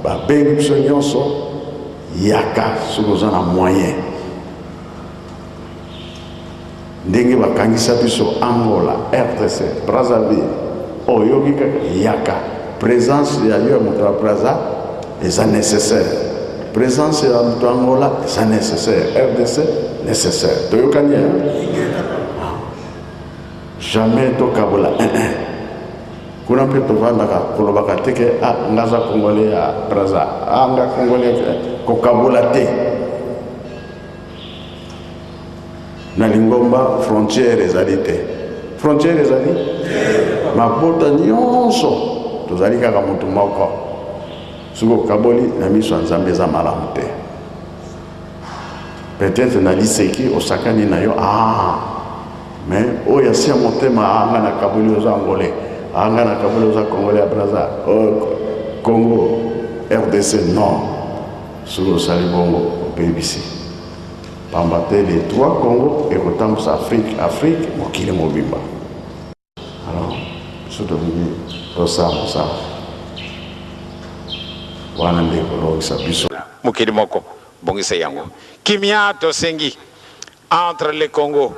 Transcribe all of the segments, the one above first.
Babengi biso nyonso, yaka soki oza na moyen. Ndenge bakangisa biso Angola, RDC, Brazzaville, oyoki kaka yaka. Presence ya yo ya moto ya Brazza eza nécessaire. Presence ya moto ya Angola eza nécessaire. RDC nécessaire. Toyokani hein? Jamais tokabola un un. Kuna mpe tovandaka kolobaka te ke ah nga aza congolais ya Brazza, ah nga congolais kokabola te. Na lingomba frontière ezali te. Frontière ezali mabota nyonso tozali kaka moto moko. Soki okaboli na miso ya Nzambe eza malamu te. Peut-être na liseki osakani na yo ah mais oyo asia motema ah nga nakaboli oza angolais ah nga nakaboli oza congolais ya Brazza oh, Congo RDC non. Soki osali bongo obebisi pamba te les trois Congo ekotambusa Afrique, Afrique mokili mobimba. Alors biso tolingi tosala mosala wana nde ekolongisa biso. Mokili moko bongisa yango. Kimia tosengi entre le Congo,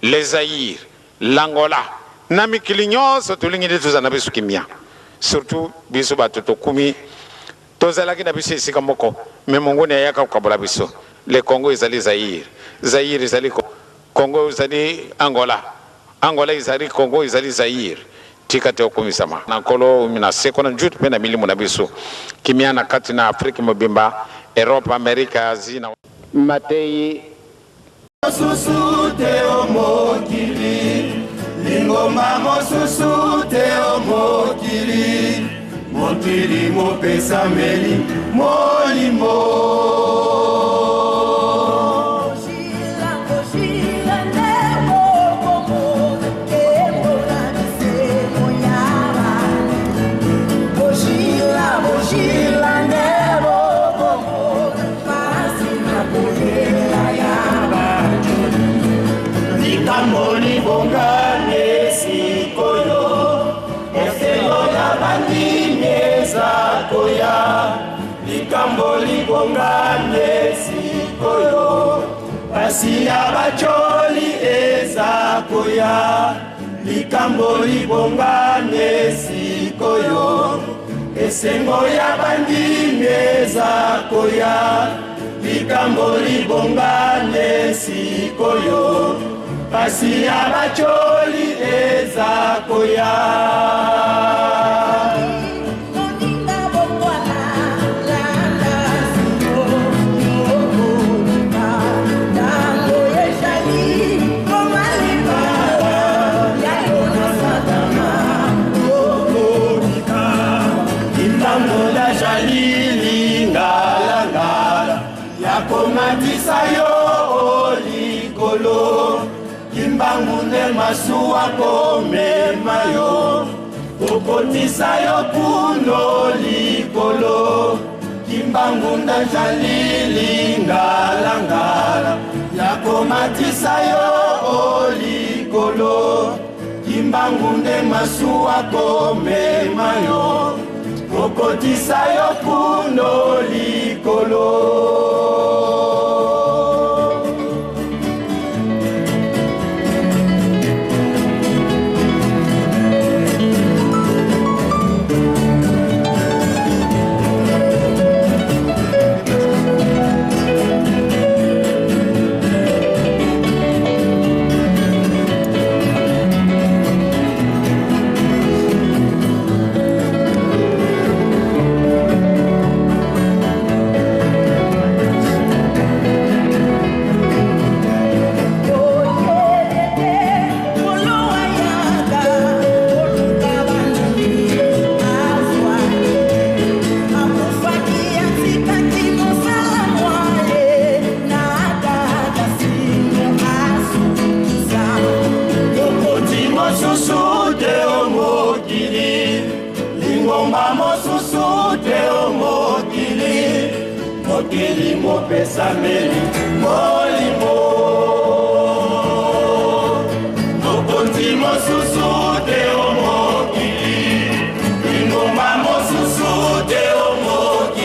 le Zaïre, l'Angola na mikili nyonso tolingi nde tozala na biso kimia surtout biso bato tokumi Tozalaki na biso esika moko mais monguni ayaka kokabola biso. Le Congo ezali Zaïre, Zaïre ezali Congo ezali Angola, Angola ezali Congo ezali Zaïre. Tika te okumisama na Nkolo na seko na njutu mpe na milimo na biso. Kimia na kati na Afrique mobimba, Europe, Amerique, Asie na. Mateyi. Mosusu te o mokili, lingomba mosusu te o mokili, mokili mopesameli molimo. Likambo libongani sikoyo, esengo ya bandimi eza koya. Likambo libongani sikoyo, pasi ya bacoli eza koya. Likambo libongani sikoyo, esengo ya bandimi eza koya. Likambo libongane sikoyo, pasi ya bacoli eza koya. Yakomatisa yo likolo, kimbangu nde masuwa komema yo, kokotisa yo kuno likolo. Kimbangu ndajali lingalangala, yakomatisa yo likolo, kimbangu nde masuwa komema yo, kokotisa yo kuno likolo. Mokili mopesameli molimo, mokonzi mosusu te o mokili, lingomba mosusu te o mokili.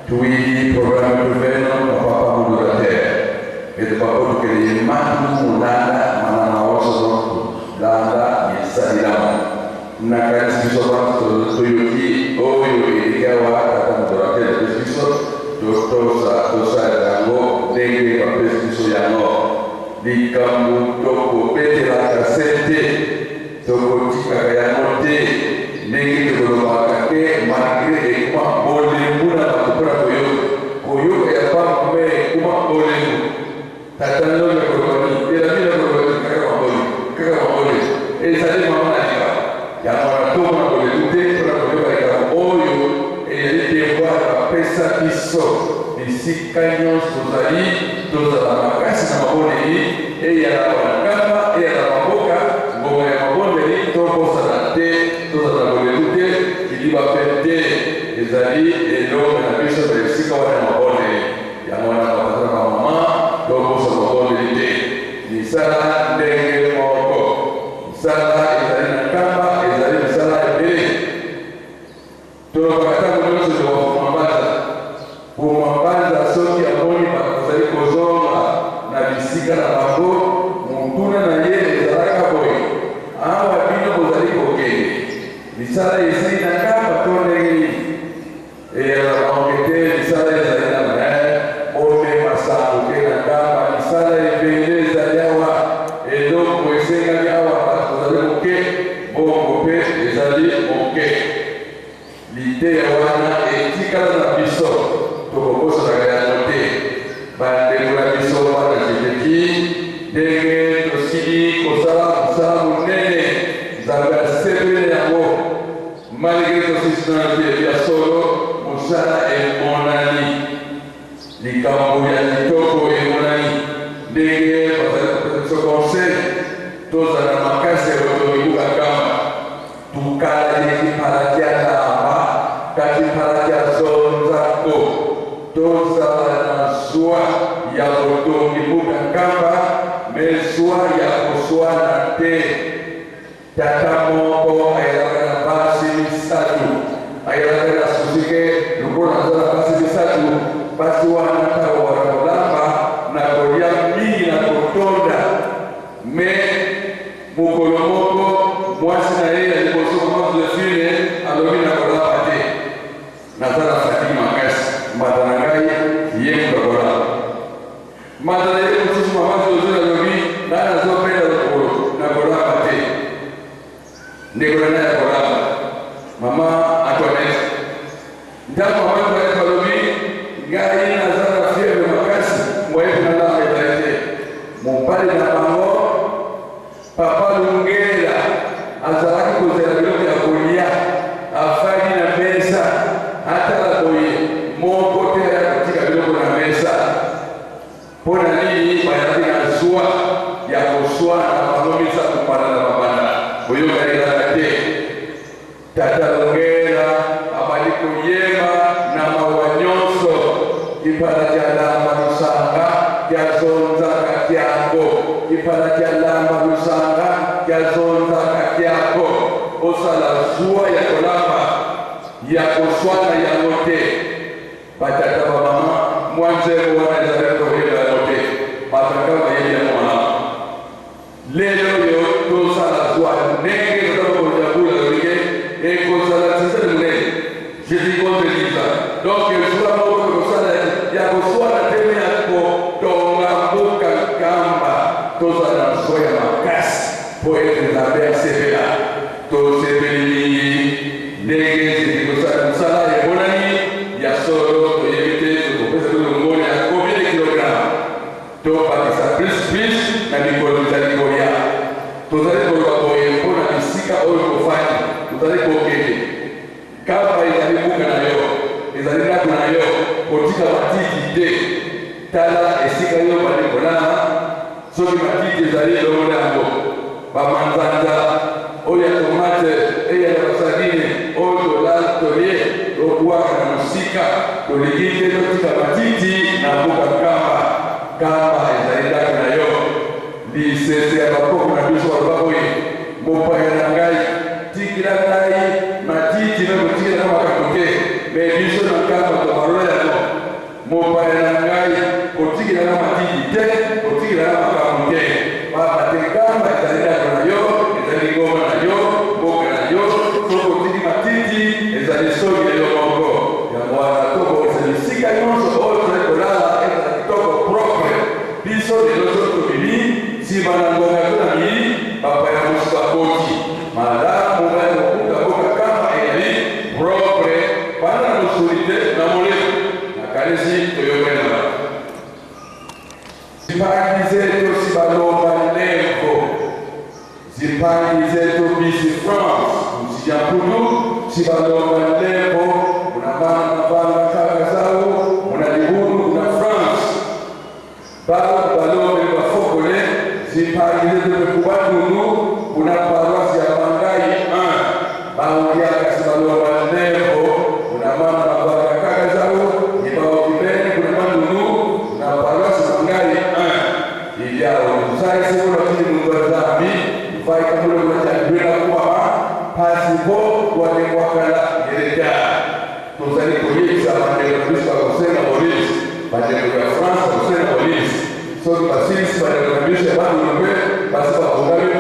Tuwili programme tuveno papa modérateur eto papa tukele matu mulanda mana mawoso landa misalilama nakanisi biso banso toyoki oyo eleki awa tata modérateur apesi biso totosa tosala yango ndenge bapesi biso yango likambo tokobetelaka se te tokotikaka yango te ndenge tokolobaka te malgré ekoma bolembu na bato mpona koyoka koyoka ya pamba me ekoma bolembu tata nzambe kolobani elami na kolobani kaka maboli kaka maboli ezali mama na likambo yango wana tomona bolembu te mpona koyoka likambo oyo ezali devoir bapesa biso bisika nyonso tozali tozala makasi na mabondeli eyala bankamba eyala bamboka ngonga ya mabondeli tobosana te tozala na bolembu te kiliba mpe te ezali elonga na biso na esika wana ya mabondeli yango wana batata na bamama tobosana mabondeli te misala ndenge moko misala ezali na nkamba ezali misala ebele tolobaka ntango nyonso tokofuma mbanza puma mbanza soki amoni bato bazali kozonga na bisika na bango motuna na ye ezalaka boye awa bino bozali kokende misala esili na nkamba to ndenge nini eyalaka bango te misala ezali na omema sango te na nkamba misala ebele ezali awa eloko esengami awa bato bazali moke bongo mpe ezali moke liteya wana etikala na biso tokokosanaka yango te bandeko na biso bana jepeki ndenge tosili kosala mosala monene nzambe asepele yango malgré tosisi nano te ya solo mosala emonani likambo ya kitoko emonani ndenge bazali kopesa biso conseil tozala makasi ya kotomibuka kama tukala kipala kya lamba kakipala kya zonzako tozala na zwa ya botongi mbuka nkamba me zwa ya koswana te tata moko ayelaka na basi misato ayelaka na susi ke lokola naza na basi misato basi wana ntango wana kolamba na kolia mingi na kotonda me mokolo moko mwasi na ye ya liboso mama Josephine alobi na kolamba te naza na fatigue makasi mbata na ngai ye moto akolamba mbata na ye mosusu mama José alobi ngai nazobenda lokolo na kolamba te ndeko na ngai ya kolamba mama Antoinette ntango mama Antoinette alobi ngai naza na fièvre makasi moye mpe nalamba ezali te mobali na bango papa Lungela azalaki kozela biloko ya kolia afandi na mesa atala boye moko te aya kotika biloko na mesa mpo na nini bayaki na zwa ya koswana bango misato mbanda na babanda boyokani ezalaka te tata Longela abandi koyeba na mawa nyonso kipala kya lamba lusanga kya zonzaka kyango kipala kya lamba lusanga kya zonzaka kyako osala zuwa ya kolamba ya koswana yango te batata bamama mwa nzembo wana ezali koyeba yango te batata bayebi yango malamu lelo oyo tosala zwa ndenge tata mokonzi ya bula lolenge ekozala tisani monene jeudi contre liza donc zuwa moko tokosala ya koswana te me ya kotonga mboka nkamba tozala na zwa ya makasi mpo ete nzambe asepela tosepeli mingi ndenge ezali kosala mosala emonani ya solo toyebi te tokopesa bino ngoni ya combien de kilogramme tobakisa plus plus na mikolo ezali koya tozali koloba boye mpona bisika oyo tofandi tozali kokende kamba ezali mbuka na yo ezali ndako na yo kotika matiti te tala esika yo bali kolala soki matiti ezali elongo yango bamanzanza oyo ya tomate eya ya basadine oyo tolala tolie tobwaka na mosika tolingi te totika matiti na mboka nkamba nkamba ezali ndako na yo lisese ya bakoko na biso baloba boye mopaya na ngai tikila ngai matiti me kotikela makambo te me biso na nkamba tobalola yango. Sibalomba Ndembo, muna mana mabanga kaka zao, muna Libulu, muna France. Balo balombe bafokole zipangile zebe kubandundu kuna paroisse ya Mangai 1 baongiaka Sibalomba Ndembo kuna mana mabanga kaka zao ibao kibeni kuna bandundu kuna paroisse Mangai 1 ilyao sai sekolo tili mundu wa Zambi mfai kamule kuna jadwela kuwa pasipo wanekwakala yereta tozali koyebisa bandeko na biso bakosenga bolisi bandeko ya France bakosenga bolisi soki basilisi bandeko na biso ya bandundu mpe basi babongami.